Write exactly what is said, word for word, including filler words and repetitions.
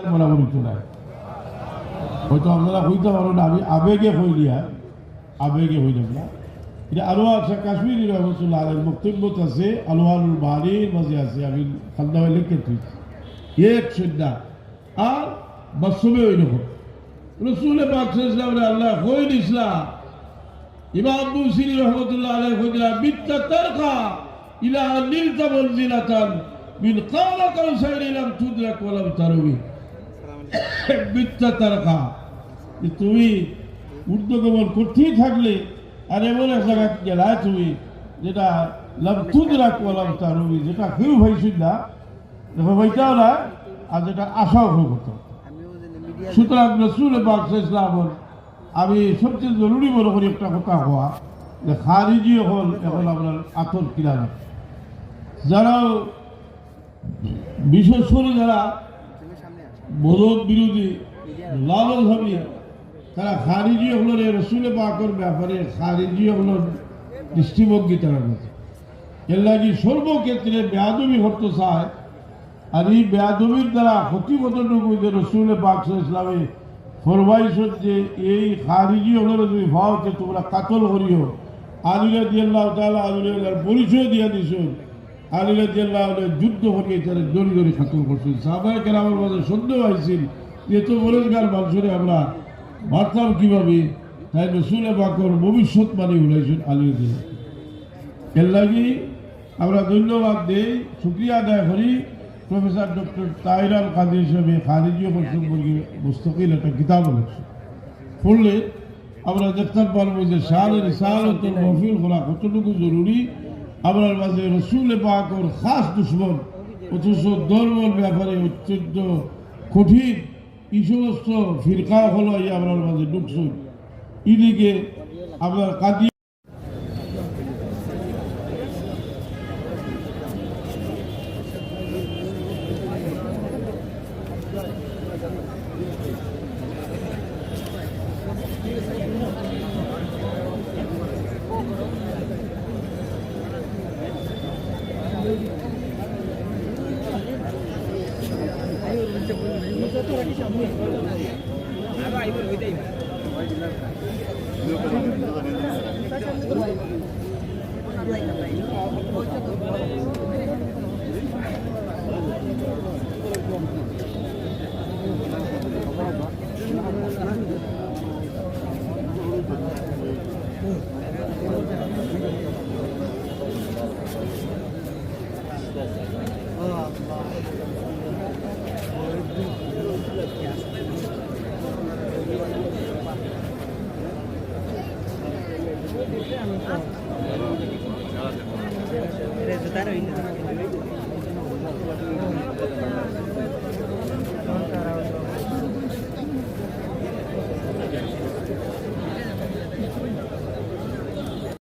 বরাবর হইতো না। হয়তো আপনারা কইতা পারইন, আমি আবেগে কইলিয়ার, আবেগে কইলাম না। ইটা আনোয়ার শাহ কাশ্মীরি রহমতুল্লাহ আলাইহির বক্তব্য আছে, আনোয়ারুল বারির মাঝে আছে, আমি খান্দাওয়ায় লেখি থুইছি। এক সন্ধ্যা আর বাস্তবে ওই রকম। রসুল পাক সাল্লাল্লাহু আলাইহি ওয়াসাল্লামরে আল্লায় কই দিছলা, ইমাম বুসিরি রহমতুল্লাহ আলাইহি কইরা, "বিত্তা তারকা ইলা আন নিলতা মানজিলাতান মিন কাবা কাউসাইরি লাম তুদরাক ওয়া লাম তারুমি।" বিত্তা তারকা, যে তুমি ঊর্ধ্বগমন করতেই থাকলে, আর এমন এক জায়গাত গেলায় তুমি, যেটা লাম তুদরাক ওয়া লাম তারুমি, যেটা কেউ পাইছিল না, দেখো পাইতাও না, আর যেটা আশাও কেউ করতো না। সুতরাং রসুল পাক সাল্লাল্লাহু আলাইহি ওয়াসাল্লাম আমি সবচেয়ে জরুরি মনে করি একটা কথা কওয়া, যে খারিজি অকল এখন আপনার আতর কিলা না। যারা, বিশেষ করে যারা মদত বিরোধী, লালন হাবি, তারা খারিজি অকলরে রসুল পাকর ব্যাপারে খারিজি অকলর দৃষ্টিভঙ্গি তারা রয়েছে। এর লাগি সর্বক্ষেত্রে বেয়াদবি করতে চায়। আর এই বেয়াদবির দ্বারা ক্ষতি কতটুকু, যে রসুল পাক সাল্লাল্লাহু আলাইহি ওয়াসাল্লামে ফরমাইছইন যে এই খারিজি অকলরে তুমি পাও তে তোমরা কাতল করিও। আলী রাদিয়াল্লাহু তাআলা আনহুর পরিচয় দিয়া দিছইন। আলী রাদিয়াল্লাহু আনহু যুদ্ধ করিয়া তারে দড়ি দড়ি কাতল করছইন। সাহাবায়ে কেরামর মাঝে সন্দেহ আইছিল যে এত বড় গার মানুষরে আমরা মারতাম কিভাবে? তাই রসুল পাকর ভবিষ্যৎবাণী হুনাইছইন আলী রাদিয়াল্লাহু। এর লাগি আমরা ধন্যবাদ দেই, শুকরিয়া আদায় করি। প্রফেসর ডক্টর তাহির আল কাদির সাহেবে খারিজি অকল সম্পর্কে মুস্তকিল একটা কিতাব লেখছে। পড়লে আমরা দেখতাম পারবো যে শানে রিসালতর মাহফিল করা কতটুকু জরুরি। আমরার মাঝে রসুল পাকর খাস দুশমন, অথচ ধর্মর ব্যাপারে অত্যন্ত কঠিন এই সমস্ত ফিরকা অকল আইয়া আমরার মাঝে ঢুকছইন। এদিকে আপনার কাদির